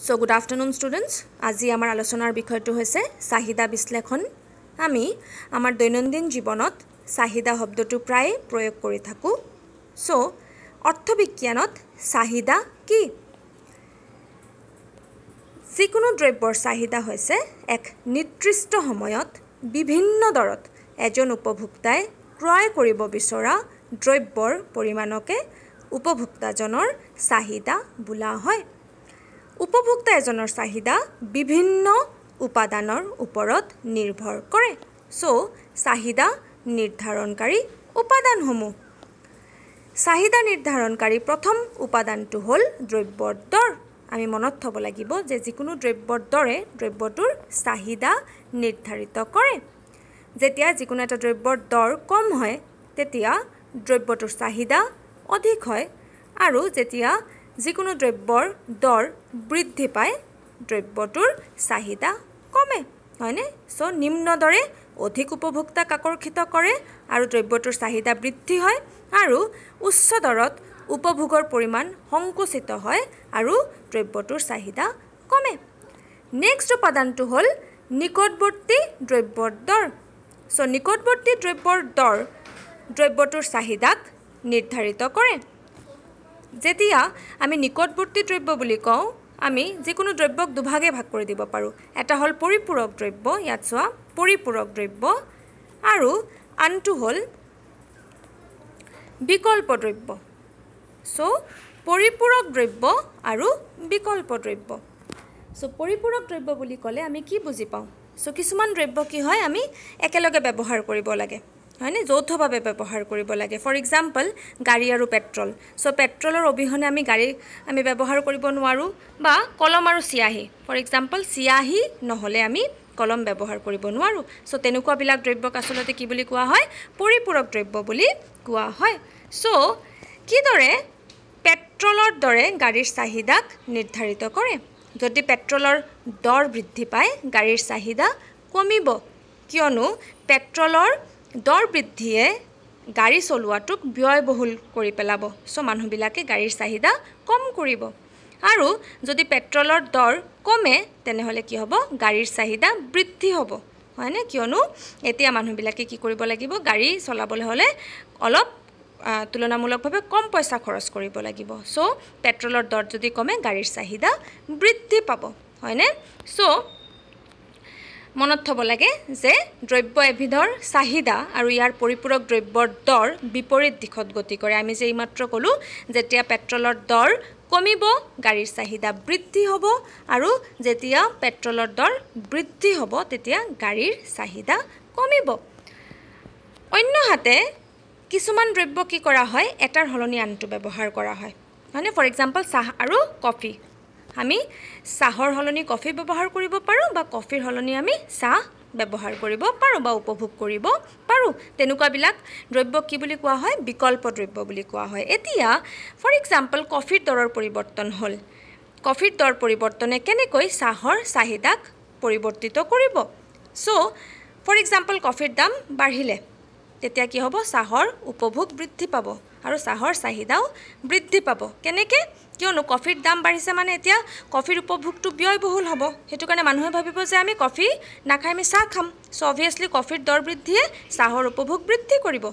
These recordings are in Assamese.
চ' গুড আফটাৰনুন ষ্টুডেণ্টছ। আজি আমাৰ আলোচনাৰ বিষয়টো হৈছে চাহিদা বিশ্লেষণ। আমি আমাৰ দৈনন্দিন জীৱনত চাহিদা শব্দটো প্ৰায়ে প্ৰয়োগ কৰি থাকোঁ। চ' অৰ্থবিজ্ঞানত চাহিদা কি? যিকোনো দ্ৰব্যৰ চাহিদা হৈছে এক নিৰ্দিষ্ট সময়ত বিভিন্ন দৰত এজন উপভোক্তাই ক্ৰয় কৰিব বিচৰা দ্ৰব্যৰ পৰিমাণকে উপভোক্তাজনৰ চাহিদা বোলা হয়। উপভোক্তা এজনৰ চাহিদা বিভিন্ন উপাদানৰ ওপৰত নিৰ্ভৰ কৰে। চ' চাহিদা নিৰ্ধাৰণকাৰী উপাদানসমূহ। চাহিদা নিৰ্ধাৰণকাৰী প্ৰথম উপাদানটো হ'ল দ্ৰব্যৰ দৰ। আমি মনত থ'ব লাগিব যে যিকোনো দ্ৰব্যৰ দৰে দ্ৰব্যটোৰ চাহিদা নিৰ্ধাৰিত কৰে। যেতিয়া যিকোনো এটা দ্ৰব্যৰ দৰ কম হয়, তেতিয়া দ্ৰব্যটোৰ চাহিদা অধিক হয়, আৰু যেতিয়া যিকোনো দ্ৰব্যৰ দৰ বৃদ্ধি পায়, দ্ৰব্যটোৰ চাহিদা কমে, হয়নে? চ' নিম্ন দৰে অধিক উপভোক্তাক আকৰ্ষিত কৰে আৰু দ্ৰব্যটোৰ চাহিদা বৃদ্ধি হয়, আৰু উচ্চ দৰত উপভোগৰ পৰিমাণ সংকুচিত হয় আৰু দ্ৰব্যটোৰ চাহিদা কমে। নেক্সট উপাদানটো হ'ল নিকটৱৰ্তী দ্ৰব্যৰ দৰ। চ' নিকটৱৰ্তী দ্ৰব্যৰ দৰ দ্ৰব্যটোৰ চাহিদাক নিৰ্ধাৰিত কৰে। যেতিয়া আমি নিকটৱৰ্তী দ্ৰব্য বুলি কওঁ, আমি যিকোনো দ্ৰব্যক দুভাগে ভাগ কৰি দিব পাৰোঁ। এটা হ'ল পৰিপূৰক দ্ৰব্য, ইয়াত চোৱা পৰিপূৰক দ্ৰব্য, আৰু আনটো হ'ল বিকল্প দ্ৰব্য। চ' পৰিপূৰক দ্ৰব্য আৰু বিকল্প দ্ৰব্য। চ' পৰিপূৰক দ্ৰব্য বুলি ক'লে আমি কি বুজি পাওঁ? চ' কিছুমান দ্ৰব্য কি হয়, আমি একেলগে ব্যৱহাৰ কৰিব লাগে, হয়নে? যৌথভাৱে ব্যৱহাৰ কৰিব লাগে। ফৰ এক্সাম্পল, গাড়ী আৰু পেট্ৰল। চ' পেট্ৰলৰ অবিহনে আমি গাড়ী আমি ব্যৱহাৰ কৰিব নোৱাৰোঁ, বা কলম আৰু চিয়াহী। ফৰ এক্সাম্পল, চিয়াহী নহ'লে আমি কলম ব্যৱহাৰ কৰিব নোৱাৰোঁ। চ' তেনেকুৱাবিলাক দ্ৰব্যক আচলতে কি বুলি কোৱা হয়? পৰিপূৰক দ্ৰব্য বুলি কোৱা হয়। চ' কিদৰে পেট্ৰলৰ দৰে গাড়ীৰ চাহিদাক নিৰ্ধাৰিত কৰে? যদি পেট্ৰলৰ দৰ বৃদ্ধি পায়, গাড়ীৰ চাহিদা কমিব, কিয়নো পেট্ৰলৰ দৰ বৃদ্ধিয়ে গাড়ী চলোৱাটোক ব্যয়বহুল কৰি পেলাব। চ' মানুহবিলাকে গাড়ীৰ চাহিদা কম কৰিব। আৰু যদি পেট্ৰলৰ দৰ কমে, তেনেহ'লে কি হ'ব? গাড়ীৰ চাহিদা বৃদ্ধি হ'ব, হয়নে? কিয়নো এতিয়া মানুহবিলাকে কি কৰিব লাগিব? গাড়ী চলাবলৈ হ'লে অলপ তুলনামূলকভাৱে কম পইচা খৰচ কৰিব লাগিব। চ' পেট্ৰলৰ দৰ যদি কমে, গাড়ীৰ চাহিদা বৃদ্ধি পাব, হয়নে? চ' মনত থ'ব লাগে যে দ্ৰব্য এবিধৰ চাহিদা আৰু ইয়াৰ পৰিপূৰক দ্ৰব্যৰ দৰ বিপৰীত দিশত গতি কৰে। আমি যে এইমাত্ৰ ক'লোঁ, যেতিয়া পেট্ৰলৰ দৰ কমিব, গাড়ীৰ চাহিদা বৃদ্ধি হ'ব, আৰু যেতিয়া পেট্ৰলৰ দৰ বৃদ্ধি হ'ব, তেতিয়া গাড়ীৰ চাহিদা কমিব। অন্যহাতে কিছুমান দ্ৰব্য কি কৰা হয়? এটাৰ সলনি আনটো ব্যৱহাৰ কৰা হয়, হয়নে? ফৰ এক্সাম্পল, চাহ আৰু কফি। আমি চাহৰ সলনি কফি ব্যৱহাৰ কৰিব পাৰোঁ, বা কফিৰ সলনি আমি চাহ ব্যৱহাৰ কৰিব পাৰোঁ বা উপভোগ কৰিব পাৰোঁ। তেনেকুৱাবিলাক দ্ৰব্য কি বুলি কোৱা হয়? বিকল্প দ্ৰব্য বুলি কোৱা হয়। এতিয়া ফৰ এক্সাম্পল, কফিৰ দৰৰ পৰিৱৰ্তন হ'ল। কফিৰ দৰ পৰিৱৰ্তনে কেনেকৈ চাহৰ চাহিদাক পৰিৱৰ্তিত কৰিব? চ' ফৰ এক্সাম্পল, কফিৰ দাম বাঢ়িলে তেতিয়া কি হ'ব? চাহৰ উপভোগ বৃদ্ধি পাব আৰু চাহৰ চাহিদাও বৃদ্ধি পাব। কেনেকৈ? কিয়নো কফিৰ দাম বাঢ়িছে মানে এতিয়া কফিৰ উপভোগটো ব্যয়বহুল হ'ব। সেইটো কাৰণে মানুহে ভাবিব যে আমি কফি নাখাই আমি চাহ খাম। চ' অভিয়াছলি কফিৰ দৰ বৃদ্ধিয়ে চাহৰ উপভোগ বৃদ্ধি কৰিব।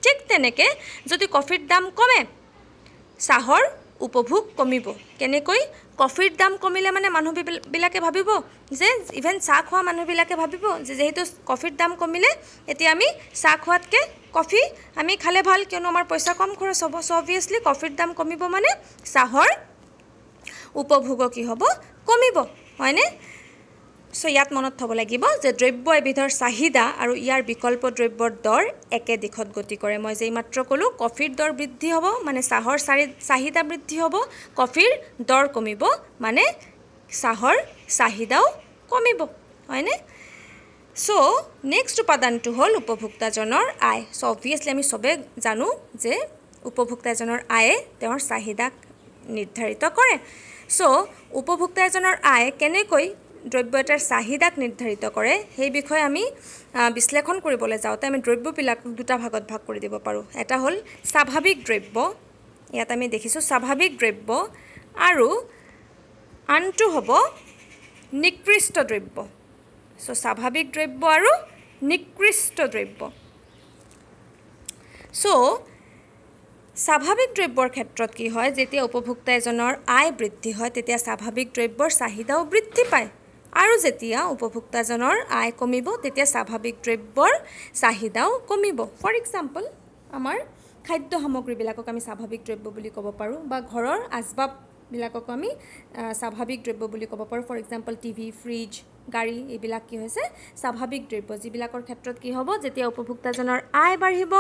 ঠিক তেনেকৈ যদি কফিৰ দাম কমে, চাহৰ উপভোগ কমিব। কেনেকৈ? কফিৰ দাম কমিলে মানে মানুহবিলাকে ভাবিব যে, ইভেন চাহ খোৱা মানুহবিলাকে ভাবিব যে যিহেতু কফিৰ দাম কমিলে, এতিয়া আমি চাহ খোৱাতকৈ কফি আমি খালে ভাল, কিয়নো আমাৰ পইচা কম খৰচ হ'ব। চ' অভিয়াছলি কফিৰ দাম কমিব মানে চাহৰ উপভোগো কি হ'ব? কমিব, হয়নে? চ' ইয়াত মনত থ'ব লাগিব যে দ্ৰব্য এবিধৰ চাহিদা আৰু ইয়াৰ বিকল্প দ্ৰব্যৰ দৰ একে দিশত গতি কৰে। মই যে এইমাত্ৰ ক'লোঁ, কফিৰ দৰ বৃদ্ধি হ'ব মানে চাহৰ চাহিদা বৃদ্ধি হ'ব, কফিৰ দৰ কমিব মানে চাহৰ চাহিদাও কমিব, হয়নে? চ' নেক্সট উপাদানটো হ'ল উপভোক্তাজনৰ আয়। চ' অভিয়াছলি আমি চবে জানো যে উপভোক্তা এজনৰ আয়ে তেওঁৰ চাহিদাক নিৰ্ধাৰিত কৰে। চ' উপভোক্তা এজনৰ আয় কেনেকৈ দ্ৰব্য এটাৰ চাহিদাক নিৰ্ধাৰিত কৰে, সেই বিষয়ে আমি বিশ্লেষণ কৰিবলৈ যাওঁতে আমি দ্ৰব্যবিলাক দুটা ভাগত ভাগ কৰি দিব পাৰোঁ। এটা হ'ল স্বাভাৱিক দ্ৰব্য, ইয়াত আমি দেখিছোঁ স্বাভাৱিক দ্ৰব্য, আৰু আনটো হ'ব নিকৃষ্ট দ্ৰব্য। চ' স্বাভাৱিক দ্ৰব্য আৰু নিকৃষ্ট দ্ৰব্য। চ' স্বাভাৱিক দ্ৰব্যৰ ক্ষেত্ৰত কি হয়, যেতিয়া উপভোক্তা এজনৰ আয় বৃদ্ধি হয় তেতিয়া স্বাভাৱিক দ্ৰব্যৰ চাহিদাও বৃদ্ধি পায়, আৰু যেতিয়া উপভোক্তাজনৰ আয় কমিব তেতিয়া স্বাভাৱিক দ্ৰব্যৰ চাহিদাও কমিব। ফৰ এক্সাম্পল, আমাৰ খাদ্য সামগ্ৰীবিলাকক আমি স্বাভাৱিক দ্ৰব্য বুলি ক'ব পাৰোঁ, বা ঘৰৰ আচবাববিলাককো আমি স্বাভাৱিক দ্ৰব্য বুলি ক'ব পাৰোঁ। ফৰ এক্সাম্পল, টিভি, ফ্ৰিজ, গাড়ী, এইবিলাক কি হৈছে স্বাভাৱিক দ্ৰব্য, যিবিলাকৰ ক্ষেত্ৰত কি হ'ব, যেতিয়া উপভোক্তাজনৰ আয় বাঢ়িব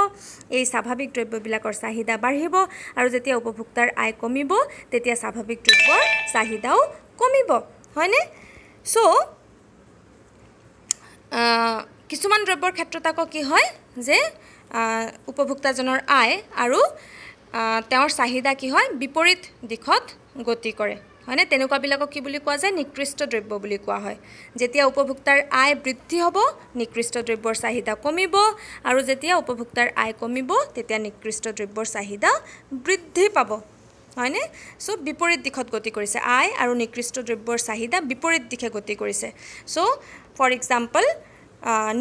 এই স্বাভাৱিক দ্ৰব্যবিলাকৰ চাহিদা বাঢ়িব, আৰু যেতিয়া উপভোক্তাৰ আয় কমিব তেতিয়া স্বাভাৱিক দ্ৰব্যৰ চাহিদাও কমিব, হয়নে? চ' কিছুমান দ্ৰব্যৰ ক্ষেত্ৰত আকৌ কি হয় যে উপভোক্তাজনৰ আয় আৰু তেওঁৰ চাহিদা কি হয় বিপৰীত দিশত গতি কৰে, হয়নে? তেনেকুৱাবিলাকক কি বুলি কোৱা যায়, নিকৃষ্ট দ্ৰব্য বুলি কোৱা হয়। যেতিয়া উপভোক্তাৰ আয় বৃদ্ধি হ'ব নিকৃষ্ট দ্ৰব্যৰ চাহিদা কমিব, আৰু যেতিয়া উপভোক্তাৰ আয় কমিব তেতিয়া নিকৃষ্ট দ্ৰব্যৰ চাহিদা বৃদ্ধি পাব, হয়নে? চ' বিপৰীত দিশত গতি কৰিছে, আয় আৰু নিকৃষ্ট দ্ৰব্যৰ চাহিদা বিপৰীত দিশে গতি কৰিছে। চ' ফৰ এক্সাম্পল,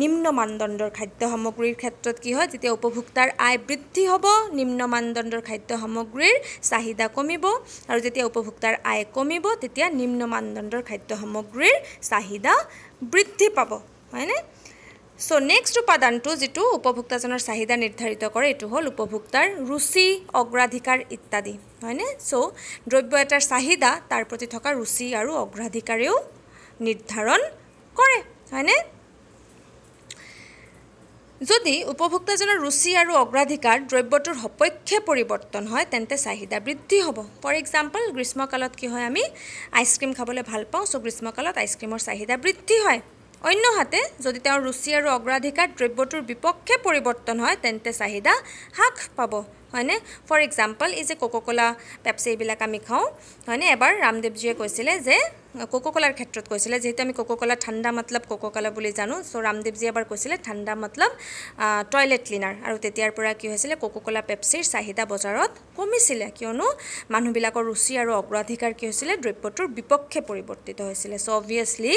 নিম্ন মানদণ্ডৰ খাদ্য সামগ্ৰীৰ ক্ষেত্ৰত কি হয়, যেতিয়া উপভোক্তাৰ আয় বৃদ্ধি হ'ব নিম্ন মানদণ্ডৰ খাদ্য সামগ্ৰীৰ চাহিদা কমিব, আৰু যেতিয়া উপভোক্তাৰ আয় কমিব তেতিয়া নিম্ন মানদণ্ডৰ খাদ্য সামগ্ৰীৰ চাহিদা বৃদ্ধি পাব, হয়নে? চ' নেক্সট উপাদানটো যিটো উপভোক্তাজনৰ চাহিদা নিৰ্ধাৰিত কৰে এইটো হ'ল উপভোক্তাৰ ৰুচি, অগ্ৰাধিকাৰ ইত্যাদি, হয়নে? চ' দ্ৰব্য এটাৰ চাহিদা তাৰ প্ৰতি থকা ৰুচি আৰু অগ্ৰাধিকাৰেও নিৰ্ধাৰণ কৰে, হয়নে? যদি উপভোক্তাজনৰ ৰুচি আৰু অগ্ৰাধিকাৰ দ্ৰব্যটোৰ সপক্ষে পৰিৱৰ্তন হয় তেন্তে চাহিদা বৃদ্ধি হ'ব। ফৰ এক্সাম্পল, গ্ৰীষ্মকালত কি হয়, আমি আইচক্ৰীম খাবলৈ ভাল পাওঁ, চ' গ্ৰীষ্মকালত আইচক্ৰীমৰ চাহিদা বৃদ্ধি হয়। অন্যহাতে যদি তেওঁৰ ৰুচি আৰু অগ্ৰাধিকাৰ দ্ৰব্যটোৰ বিপক্ষে পৰিৱৰ্তন হয় তেন্তে চাহিদা হ্ৰাস পাব, হয়নে? ফৰ এক্সাম্পল, এই যে কোকোকোলা, পেপচি এইবিলাক আমি খাওঁ, হয়নে? এবাৰ ৰামদেৱজীয়ে কৈছিলে যে কোকোকোলাৰ ক্ষেত্ৰত কৈছিলে, যিহেতু আমি কোকোকোলা ঠাণ্ডা মতলব কোকোকোলা বুলি জানো, চ' ৰামদেৱজীয়ে এবাৰ কৈছিলে ঠাণ্ডা মতলব টয়লেট ক্লিনাৰ, আৰু তেতিয়াৰ পৰা কি হৈছিলে, কোকোকোলা পেপচিৰ চাহিদা বজাৰত কমিছিলে, কিয়নো মানুহবিলাকৰ ৰুচি আৰু অগ্ৰাধিকাৰ কি হৈছিলে, দ্ৰব্যটোৰ বিপক্ষে পৰিৱৰ্তিত হৈছিলে। চ' অবভিয়াছলি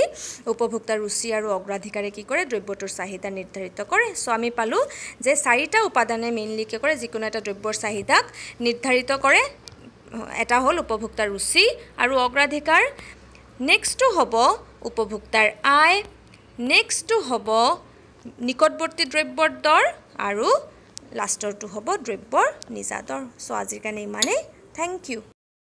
উপভোক্তাৰ ৰুচি আৰু অগ্ৰাধিকাৰে কি কৰে, দ্ৰব্যটোৰ চাহিদা নিৰ্ধাৰিত কৰে। চ' আমি পালোঁ যে চাৰিটা উপাদানে মেইনলি কি কৰে, যিকোনো এটা দ্ৰব্যৰ চাহিদাক নিৰ্ধাৰিত কৰে। এটা হ'ল উপভোক্তাৰ ৰুচি আৰু অগ্ৰাধিকাৰ, নেক্সটটো হ'ব উপভোক্তাৰ আয়, নেক্সটটো হ'ব নিকটৱৰ্তী দ্ৰব্যৰ দৰ, আৰু লাষ্টৰটো হ'ব দ্ৰব্যৰ নিজা দৰ। চ' আজিৰ কাৰণে ইমানেই, thank U.